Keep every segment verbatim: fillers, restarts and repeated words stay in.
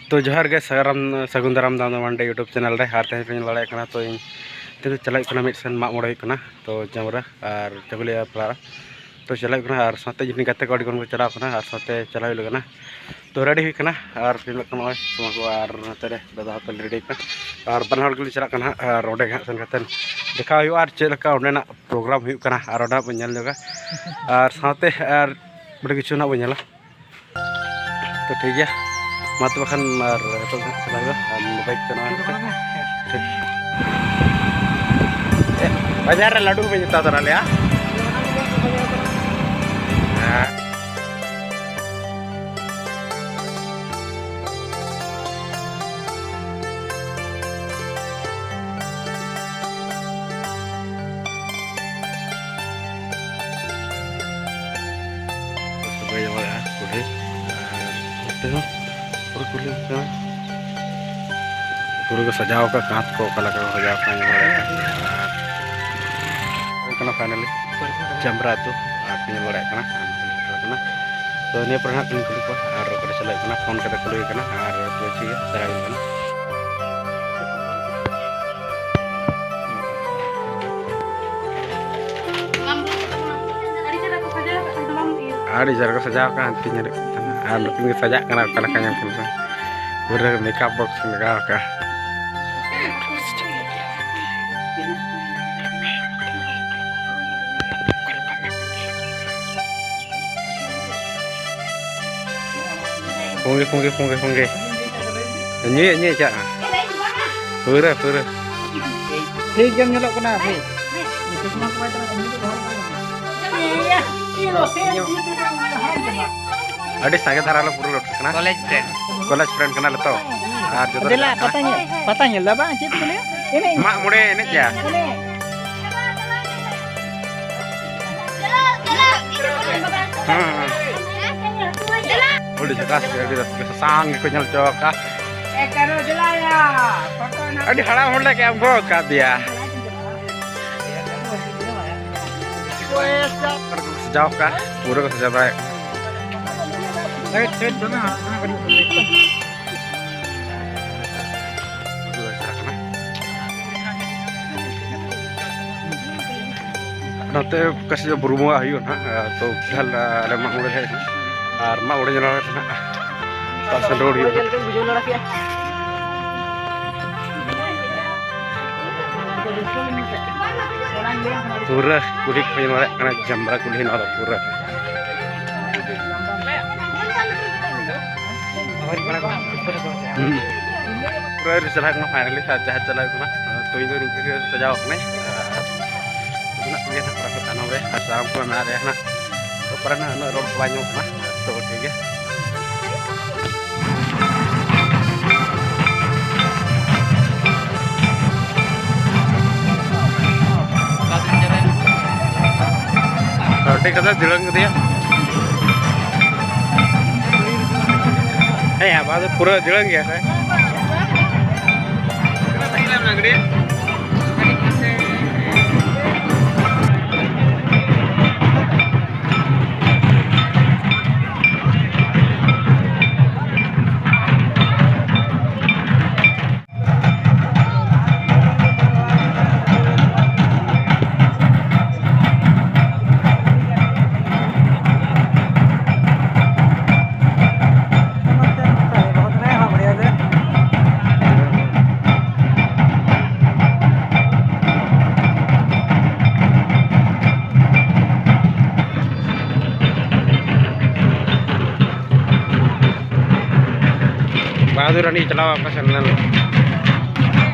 ᱛᱚ ᱡᱚᱦᱟᱨ ᱜᱮ, ᱥᱟᱜᱟᱨᱟᱢ, ᱥᱟᱹᱜᱩᱱ ᱫᱟᱨᱟᱢ ᱫᱟᱢ ᱫᱟᱢᱟᱱ ᱰᱮ YouTube ᱪᱮᱱᱮᱞ ᱨᱮ᱾ ᱟᱨ ᱛᱮᱦᱮᱧ ᱯᱮ ᱧᱮᱞ ᱫᱟᱲᱮᱭᱟᱜ ᱠᱟᱱᱟ, ᱛᱚ ᱤᱧ ᱛᱮᱦᱮᱧ ᱫᱚ ᱪᱟᱞᱟᱜ ᱦᱩᱭᱩᱜ ᱠᱟᱱᱟ, ᱢᱤᱫ ᱥᱮᱱ ᱢᱟᱜ ᱢᱚᱬᱮ ᱦᱩᱭᱩᱜ ᱠᱟᱱᱟ, ᱛᱚ ᱡᱟᱢᱨᱟ ᱟᱨ ᱪᱟᱹᱠᱩᱞᱤᱭᱟᱹ ᱯᱟᱲᱟ᱾ ᱛᱚ ᱪᱟᱞᱟᱜ ᱦᱩᱭᱩᱜ ᱠᱟᱱᱟ, ᱟᱨ ᱥᱟᱶᱛᱮ ᱤᱧ ᱜᱟᱛᱮ ᱠᱚ ᱟᱹᱰᱤ ᱜᱟᱱ ᱠᱚ ᱪᱟᱞᱟᱣ ᱠᱟᱱᱟ, ᱟᱨ ᱥᱟᱶᱛᱮ ᱪᱟᱞᱟᱣ ᱦᱩᱭᱩᱜ ᱠᱟᱱᱟ᱾ ᱛᱚ ᱨᱮᱰᱤ ᱦᱩᱭ ᱠᱟᱱᱟ, ᱟᱨ ᱯᱮ ᱧᱮᱞ ᱠᱟᱱᱟ ᱱᱚᱜᱼᱚᱭ ᱥᱚᱢᱟ ᱠᱚ, ᱟᱨ ᱱᱚᱛᱮ ᱨᱮ ᱫᱟᱫᱟ ᱦᱚᱸ ᱛᱟᱞᱮ ᱨᱮᱰᱤ ᱠᱟᱱᱟ, ᱟᱨ ᱵᱟᱱᱟ ᱦᱚᱲ ᱜᱮᱞᱤᱧ ᱪᱟᱞᱟᱜ ᱠᱟᱱᱟ ᱦᱟᱸᱜ᱾ ᱟᱨ ᱚᱸᱰᱮ ᱜᱮ ᱦᱟᱸᱜ ᱥᱮᱱ ᱠᱟᱛᱮᱫ ᱫᱮᱠᱷᱟᱣ ᱦᱩᱭᱩᱜᱼᱟ, ᱟᱨ ᱪᱮᱫ ᱞᱮᱠᱟ ᱚᱸᱰᱮᱱᱟᱜ ᱯᱨᱳᱜᱨᱟᱢ ᱦᱩᱭᱩᱜ ᱠᱟᱱᱟ, ᱟᱨ ᱚᱸᱰᱮ ᱦᱟᱸᱜ ᱵᱚᱱ ᱧᱮᱞ ᱧᱚᱜᱟ, ᱟᱨ ᱥᱟᱶᱛᱮ ᱟᱨ ᱟᱹᱰᱤ ᱠᱤᱪᱷᱩ ᱱᱟᱜ ᱵᱚᱱ ᱧᱮᱞᱟ᱾ ᱛᱚ ᱴᱷᱤᱠ ᱜᱮᱭᱟ, ᱢᱟ ᱛᱚᱵᱮ ᱠᱷᱟᱱ ᱟᱨ ᱱᱤᱛᱚᱜ ᱫᱚ ᱦᱟᱸᱜ ᱪᱟᱞᱟᱣ ᱦᱩᱭᱩᱜᱼᱟ, ᱟᱨ ᱵᱟᱭᱤᱠ ᱛᱮ ᱱᱚᱜᱼᱚᱭ ᱱᱚᱛᱮ᱾ ᱴᱷᱤᱠ᱾ ᱮ, ᱵᱟᱡᱟᱨ ᱨᱮ ᱞᱟᱹᱰᱩ ᱦᱚᱸ ᱵᱟᱹᱧ ᱦᱟᱛᱟᱣ ᱛᱚᱨᱟ ᱞᱮᱜᱼᱟ᱾ ᱦᱮᱸ᱾ ᱥᱟᱹᱜᱟᱹᱭ ᱡᱟᱶᱟᱭᱚᱜᱼᱟ ᱠᱩᱞᱦᱤ᱾ ᱟᱨ ᱱᱚᱛᱮ ᱦᱚᱸ ᱯᱩᱨᱟᱹ ᱠᱩᱞᱦᱤ ᱠᱟᱱᱟ᱾ ᱯᱩᱨᱟᱹ ᱠᱚ ᱥᱟᱡᱟᱣ ᱟᱠᱟᱫ, ᱠᱟᱸᱛ ᱠᱚ ᱚᱠᱟ ᱞᱮᱠᱟ ᱠᱚ ᱥᱟᱡᱟᱣ ᱟᱠᱟᱫ, ᱧᱮᱞ ᱫᱟᱲᱮᱭᱟᱜ ᱠᱟᱱᱟ᱾ ᱟᱨ ᱦᱩᱭᱩᱜ ᱠᱟᱱᱟ finally ᱡᱟᱢᱨᱟ ᱟᱹᱛᱩ, ᱟᱨ ᱯᱮ ᱧᱮᱞ ᱫᱟᱲᱮᱭᱟᱜ ᱠᱟᱱᱟ᱾ ᱟᱨ ᱱᱚᱛᱮ ᱥᱮᱴᱮᱨ ᱟᱠᱟᱱᱟ᱾ ᱛᱚ ᱱᱤᱭᱟᱹ ᱯᱚᱨᱮ ᱦᱟᱸᱜ ᱠᱩᱞᱤ ᱠᱚᱣᱟ, ᱟᱨ ᱚᱠᱟᱨᱮ ᱪᱟᱞᱟᱜ ᱦᱩᱭᱩᱜ ᱠᱟᱱᱟ, ᱯᱷᱳᱱ ᱠᱟᱛᱮ ᱠᱩᱞᱤ ᱦᱩᱭᱩᱜ ᱠᱟᱱᱟ, ᱟᱨ ᱴᱷᱤᱠ ᱜᱮᱭᱟ, ᱪᱟᱞᱟᱜ ᱦᱩᱭᱩᱜ ᱠᱟᱱᱟ᱾ ᱟᱹᱰᱤ ᱪᱮᱦᱨᱟ ᱠᱚ ᱥᱟᱡᱟᱣ ᱟᱠᱟᱫ, ᱦᱟᱱᱛᱮ ᱧᱮᱞᱚᱜ ᱠᱟᱱᱟ᱾ ᱟᱨ ᱱᱩᱠᱤᱱ ᱜᱮ ᱥᱟᱡᱟᱜ ᱠᱟᱱᱟ, ᱚᱠᱟ ᱞᱮᱠᱟ ᱧᱮᱞ ᱠᱟᱱᱟ᱾ ᱯᱩᱨᱟᱹ makeup box ᱞᱟᱜᱟᱣ ᱟᱠᱟᱫ᱾ ᱯᱩᱸᱜᱮ, ᱯᱩᱸᱜᱮ, ᱯᱩᱸᱜᱮ, ᱯᱩᱸᱜᱮ᱾ ᱧᱩᱭᱟ, ᱧᱩᱭᱟ, ᱪᱟᱜ ᱢᱮ᱾ ᱯᱩᱨᱟᱹ, ᱯᱩᱨᱟᱹ᱾ ᱴᱷᱤᱠ ᱜᱮᱢ ᱧᱮᱞᱚᱜ ᱠᱟᱱᱟ, ᱴᱷᱤᱠ᱾ ᱟᱹᱰᱤ ᱥᱟᱸᱜᱮ ᱫᱷᱟᱨᱟ ᱞᱮ ᱯᱩᱨᱟᱹ ᱞᱚᱴᱠᱟᱜ ᱠᱟᱱᱟ᱾ College friend᱾ College friend ᱠᱟᱱᱟᱞᱮ ᱛᱚ᱾ ᱟᱨ ᱡᱚᱛᱚ ᱞᱮ ᱫᱮᱞᱟ, ᱪᱟᱞᱟᱜ ᱠᱟᱱᱟ᱾ ᱯᱟᱛᱟ ᱧᱮᱞ᱾ ᱯᱟᱛᱟ ᱧᱮᱞ ᱫᱚ ᱵᱟᱝ, ᱪᱮᱫ ᱠᱚ ᱞᱟᱹᱭᱟ? ᱮᱱᱮᱡ᱾ ᱢᱟᱜ ᱢᱚᱬᱮ ᱮᱱᱮᱡ ᱜᱮᱭᱟ᱾ ᱮᱱᱮᱡ᱾ ᱦᱮᱸ, ᱦᱮᱸ᱾ ᱟᱹᱰᱤ ᱡᱷᱟᱠᱟᱥ ᱜᱮ, ᱟᱹᱰᱤ ᱨᱟᱹᱥᱠᱟᱹ, ᱥᱟᱥᱟᱝ ᱜᱮᱠᱚ ᱧᱮᱞ ᱦᱚᱪᱚ ᱟᱠᱟᱫ᱾ ᱟᱹᱰᱤ ᱦᱟᱲᱟᱢ ᱦᱚᱲ ᱞᱮᱠᱟ ᱮᱢ ᱜᱚᱜ ᱟᱠᱟᱫᱮᱭᱟ᱾ ᱥᱟᱡᱟᱣ ᱟᱠᱟᱫ, ᱯᱩᱨᱟᱹ ᱠᱚ ᱥᱟᱡᱟᱣ ᱵᱟᱲᱟᱭᱮᱫ ᱠᱟᱱᱟ᱾ Side, side ᱫᱚ ᱱᱟᱦᱟᱜ, ᱚᱱᱟ ᱠᱟᱹᱴᱤᱡ᱾ ᱱᱚᱛᱮ ᱚᱠᱟ ᱥᱮᱫ ᱵᱩᱨᱩ ᱵᱚᱸᱜᱟ ᱦᱩᱭᱩᱜᱼᱟ ᱱᱟᱦᱟᱜ, ᱛᱚ ᱯᱷᱤᱞᱦᱟᱞ ᱟᱞᱮ ᱢᱟᱜ ᱢᱚᱬᱮ ᱦᱮᱡ ᱮᱱᱟ ᱟᱨ ᱢᱟᱜ ᱢᱚᱬᱮ ᱧᱮᱞ ᱠᱟᱛᱮ ᱱᱟᱦᱟᱜ ᱚᱠᱟ ᱥᱮᱫ ᱨᱩᱣᱟᱹᱲ ᱦᱩᱭᱩᱜᱼᱟ ᱱᱟᱦᱟᱜ᱾ ᱯᱩᱨᱟᱹ ᱠᱩᱞᱦᱤ ᱠᱚ ᱧᱮᱞ ᱫᱟᱲᱮᱭᱟᱜ ᱠᱟᱱᱟ, ᱡᱟᱢᱵᱽᱨᱟ ᱠᱩᱞᱦᱤ ᱱᱚᱣᱟ ᱫᱚ ᱯᱩᱨᱟᱹ᱾ ᱦᱩᱸ᱾ ᱯᱩᱨᱟᱹ ᱟᱹᱣᱨᱤ ᱪᱟᱞᱟᱜ ᱠᱟᱱᱟ finally, ᱟᱨ ᱡᱟᱦᱟᱸ ᱪᱟᱞᱟᱜ ᱠᱟᱱᱟ, ᱛᱚ ᱤᱧ ᱫᱚ ᱱᱤᱝᱠᱟᱹ ᱜᱮ ᱥᱟᱡᱟᱣ ᱠᱟᱹᱱᱟᱹᱧ᱾ ᱟᱨ ᱢᱮᱱᱟᱜ ᱠᱚᱜᱮᱭᱟ ᱱᱟᱦᱟᱜ ᱠᱚᱲᱟ ᱠᱚ ᱛᱟᱭᱱᱚᱢ ᱨᱮ, ᱟᱨ ᱥᱟᱱᱟᱢ ᱠᱚ ᱢᱮᱱᱟᱜ ᱞᱮᱭᱟ ᱱᱟᱦᱟᱜ᱾ ᱛᱚ ᱯᱟᱞᱮᱱ ᱩᱱᱟᱹᱜ ᱨᱚᱲ ᱠᱚ ᱵᱟᱭ ᱧᱟᱢᱚᱜ ᱠᱟᱱᱟ, ᱛᱚ ᱴᱷᱤᱠ ᱜᱮᱭᱟ᱾ ᱨᱚᱴᱮ ᱠᱟᱫᱟ ᱡᱤᱲᱟᱹᱝ ᱠᱮᱫᱮᱭᱟ᱾ ᱦᱮᱸ, ᱟᱵᱟᱨ ᱫᱚ ᱯᱩᱨᱟᱹ ᱡᱤᱲᱟᱹᱝ ᱜᱮᱭᱟ ᱥᱮ᱾ ᱵᱟᱦᱟᱫᱩᱨ ᱨᱟᱱᱤ ᱪᱟᱞᱟᱣ ᱚᱠᱟ ᱥᱮᱱ ᱞᱮᱱ?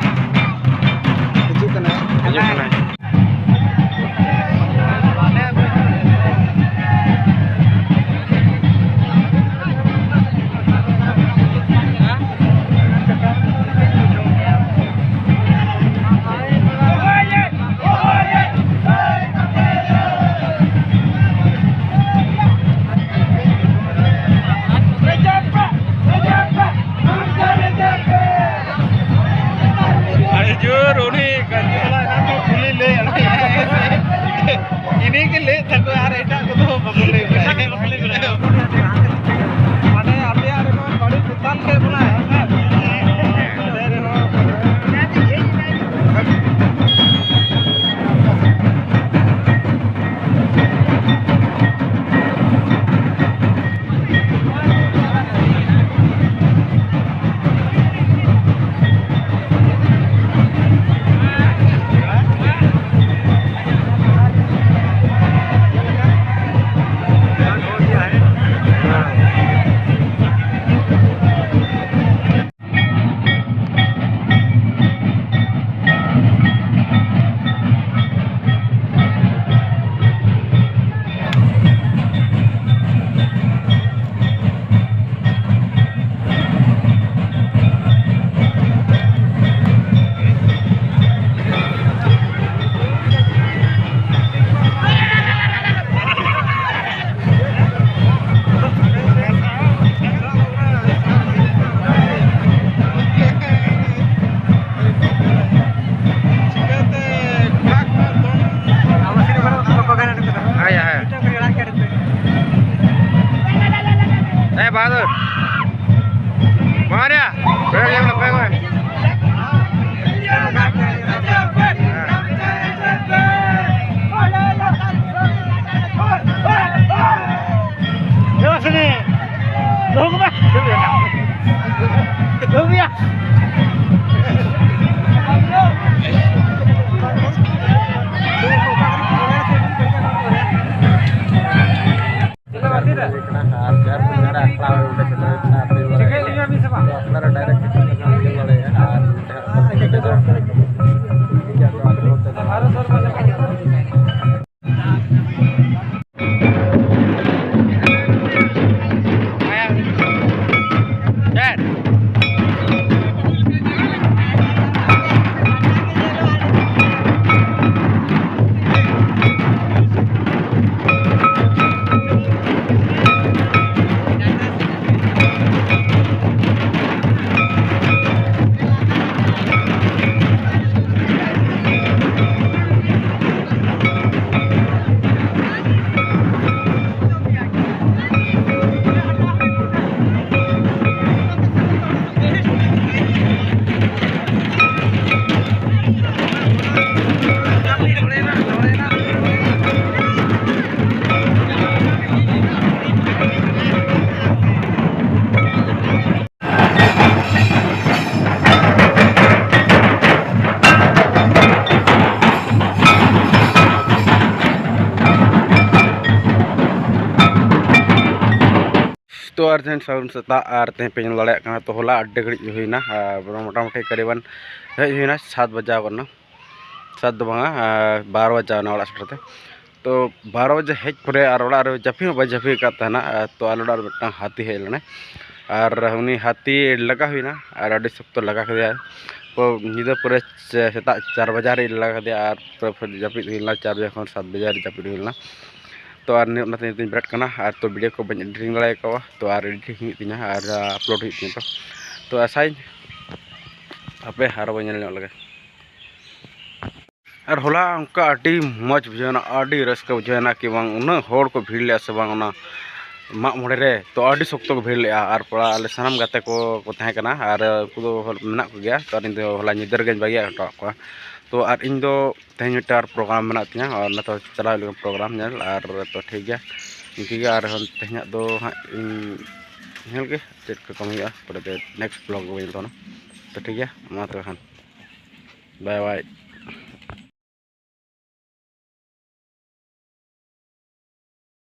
ᱦᱤᱡᱩᱜ ᱠᱟᱱᱟᱭ᱾ ᱦᱤᱡᱩᱜ ᱠᱟᱱᱟᱭ᱾ ᱦᱩᱭ ᱠᱟᱱᱟ ᱟᱨ ᱪᱟᱨ ᱯᱟᱸᱡᱟ ᱨᱮ ᱟᱠᱷᱲᱟ ᱦᱩᱭ ᱚᱸᱰᱮ ᱥᱮᱴᱮᱨ ᱦᱩᱭ ᱠᱟᱱᱟ ᱟᱨ ᱦᱩᱭ ᱵᱟᱲᱟ ᱠᱟᱱᱟ᱾ ᱛᱚ ᱟᱠᱷᱲᱟ ᱨᱮ ᱰᱟᱭᱨᱮᱠᱴ ᱥᱮᱴᱮᱨ ᱞᱮᱠᱷᱟᱱ ᱦᱩᱭ ᱫᱟᱲᱮᱭᱟᱜᱼᱟ ᱟᱨ ᱚᱸᱰᱮ ᱦᱟᱸᱜ ᱠᱚ ᱥᱮᱴᱮᱨ ᱫᱟᱲᱮᱭᱟᱜᱼᱟ᱾ ᱴᱷᱤᱠ ᱜᱮᱭᱟ, ᱛᱚ ᱟᱫᱚ ᱱᱚᱛᱮ ᱫᱚ ᱛᱚ ᱟᱨ ᱛᱮᱦᱮᱧ ᱥᱟᱹᱜᱩᱱ ᱥᱮᱛᱟᱜ, ᱟᱨ ᱛᱮᱦᱮᱧ ᱯᱮ ᱧᱮᱞ ᱫᱟᱲᱮᱭᱟᱜ ᱠᱟᱱᱟ, ᱛᱚ ᱦᱚᱞᱟ ᱟᱹᱰᱤ ᱜᱷᱟᱹᱲᱤᱡ ᱦᱩᱭᱱᱟ, ᱟᱨ ᱢᱚᱴᱟᱢᱩᱴᱤ ᱠᱟᱨᱤᱵᱟᱱ ᱦᱮᱡ ᱦᱩᱭᱱᱟ ᱥᱟᱛ ᱵᱟᱡᱟᱣ ᱜᱚᱫ ᱱᱟ, ᱥᱟᱛ ᱫᱚ ᱵᱟᱝᱟ, ᱟᱨ ᱵᱟᱨᱚ ᱵᱟᱡᱟᱣ ᱮᱱᱟ ᱚᱲᱟᱜ ᱥᱮᱴᱮᱨ ᱛᱮ᱾ ᱛᱚ ᱵᱟᱨᱚ ᱵᱟᱡᱮ ᱦᱮᱡ ᱯᱚᱨᱮ ᱟᱨ ᱚᱲᱟᱜ ᱨᱮ ᱡᱟᱹᱯᱤᱫ ᱦᱚᱸ ᱵᱟᱭ ᱡᱟᱹᱯᱤᱫ ᱟᱠᱟᱫ ᱛᱟᱦᱮᱱᱟ, ᱟᱨ ᱛᱚ ᱟᱞᱮ ᱚᱲᱟᱜ ᱨᱮ ᱢᱤᱫᱴᱟᱝ ᱦᱟᱹᱛᱤ ᱦᱮᱡ ᱞᱮᱱᱟᱭ, ᱟᱨ ᱩᱱᱤ ᱦᱟᱹᱛᱤ ᱞᱟᱜᱟ ᱦᱩᱭᱱᱟ, ᱟᱨ ᱟᱹᱰᱤ ᱥᱚᱠᱛᱚ ᱞᱟᱜᱟ ᱠᱮᱫᱮᱭᱟᱭ᱾ ᱛᱚ ᱧᱤᱫᱟᱹ ᱯᱚᱨᱮ ᱥᱮ-, ᱥᱮᱛᱟᱜ ᱪᱟᱨ ᱵᱟᱡᱟ ᱨᱮ ᱞᱟᱜᱟ ᱠᱮᱫᱮᱭᱟ, ᱟᱨ ᱯᱩᱨᱟᱹ ᱯᱷᱤᱨ ᱡᱟᱹᱯᱤᱫ ᱦᱩᱭ ᱞᱮᱱᱟ, ᱪᱟᱨ ᱵᱟᱡᱟ ᱠᱷᱚᱱ ᱥᱟᱛ ᱵᱟᱡᱟ ᱨᱮ ᱡᱟᱹᱯᱤᱫ ᱦᱩᱭ ᱞᱮᱱᱟ᱾ ᱛᱚ ᱟᱨ ᱱᱤᱭᱟᱹ ᱚᱱᱟᱛᱮ ᱱᱤᱛᱚᱜ ᱤᱧ ᱵᱮᱨᱮᱫ ᱠᱟᱱᱟ, ᱟᱨ ᱛᱚ ᱵᱷᱤᱰᱤᱭᱳ ᱠᱚ ᱵᱟᱹᱧ ᱮᱰᱤᱴᱤᱝ ᱫᱟᱲᱮ ᱠᱟᱣᱟ, ᱛᱚ ᱟᱨ ᱮᱰᱤᱴᱤᱝ ᱦᱩᱭᱩᱜ ᱛᱤᱧᱟ ᱟᱨ ᱟᱯᱞᱳᱰ ᱦᱩᱭᱩᱜ ᱛᱤᱧᱟ᱾ ᱛᱚ, ᱛᱚ ᱟᱥᱟᱭᱟᱹᱧ ᱟᱯᱮ ᱟᱨᱚ ᱵᱚᱱ ᱧᱮᱞ ᱧᱚᱜ ᱞᱮᱜᱮ᱾ ᱟᱨ ᱦᱚᱞᱟ ᱚᱱᱠᱟ ᱟᱹᱰᱤ ᱢᱚᱡᱽ ᱵᱩᱡᱷᱟᱹᱣ ᱮᱱᱟ, ᱟᱹᱰᱤ ᱨᱟᱹᱥᱠᱟᱹ ᱵᱩᱡᱷᱟᱹᱣ ᱮᱱᱟ ᱠᱤ ᱵᱟᱝ ᱩᱱᱟᱹᱜ ᱦᱚᱲ ᱠᱚ ᱵᱷᱤᱲ ᱞᱮᱜᱼᱟ ᱥᱮ ᱵᱟᱝ ᱚᱱᱟ ᱢᱟᱜ ᱢᱚᱬᱮ ᱨᱮ᱾ ᱛᱚ ᱟᱹᱰᱤ ᱥᱚᱠᱛᱚ ᱠᱚ ᱵᱷᱤᱲ ᱞᱮᱜᱼᱟ, ᱟᱨ ᱯᱮᱲᱟ ᱟᱞᱮ ᱥᱟᱱᱟᱢ ᱜᱟᱛᱮ ᱠᱚ ᱠᱚ ᱛᱟᱦᱮᱸ ᱠᱟᱱᱟ, ᱟᱨ ᱩᱱᱠᱩ ᱫᱚ ᱢᱮᱱᱟᱜ ᱠᱚᱜᱮᱭᱟ᱾ ᱛᱚ ᱟᱨ ᱤᱧ ᱫᱚ ᱦᱚᱞᱟ ᱧᱤᱫᱟᱹ ᱨᱮᱜᱮᱧ ᱵᱟᱹᱜᱤ ᱦᱚᱴᱚ ᱟᱫ ᱠᱚᱣᱟ᱾ ᱛᱚ ᱟᱨ ᱤᱧ ᱫᱚ ᱛᱮᱦᱮᱧ ᱢᱤᱫᱴᱟᱝ ᱯᱨᱳᱜᱨᱟᱢ ᱢᱮᱱᱟᱜ ᱛᱤᱧᱟᱹ, ᱟᱨ ᱚᱱᱟ ᱛᱚ ᱪᱟᱞᱟᱣ ᱦᱩᱭᱩᱜ ᱞᱟᱹᱜᱤᱫ ᱯᱨᱳᱜᱨᱟᱢ ᱧᱮᱞ᱾ ᱟᱨ ᱛᱚ ᱴᱷᱤᱠ ᱜᱮᱭᱟ, ᱤᱱᱠᱟᱹ ᱜᱮ᱾ ᱟᱨᱦᱚᱸ ᱛᱮᱦᱮᱧᱟᱜ ᱫᱚ ᱦᱟᱸᱜ ᱤᱧ ᱧᱮᱞ ᱜᱮ ᱪᱮᱫ ᱠᱚ ᱠᱟᱹᱢᱤ ᱦᱩᱭᱩᱜᱼᱟ, ᱯᱚᱨᱮᱛᱮ ᱱᱮᱠᱥᱴ ᱵᱞᱚᱜ ᱨᱮᱵᱚᱱ ᱧᱮᱞ ᱛᱟᱵᱚᱱᱟ᱾ ᱛᱚ ᱴᱷᱤᱠ ᱜᱮᱭᱟ, ᱢᱟ ᱛᱚᱵᱮ ᱠᱷᱟᱱ, ᱵᱟᱭ ᱵᱟᱭ᱾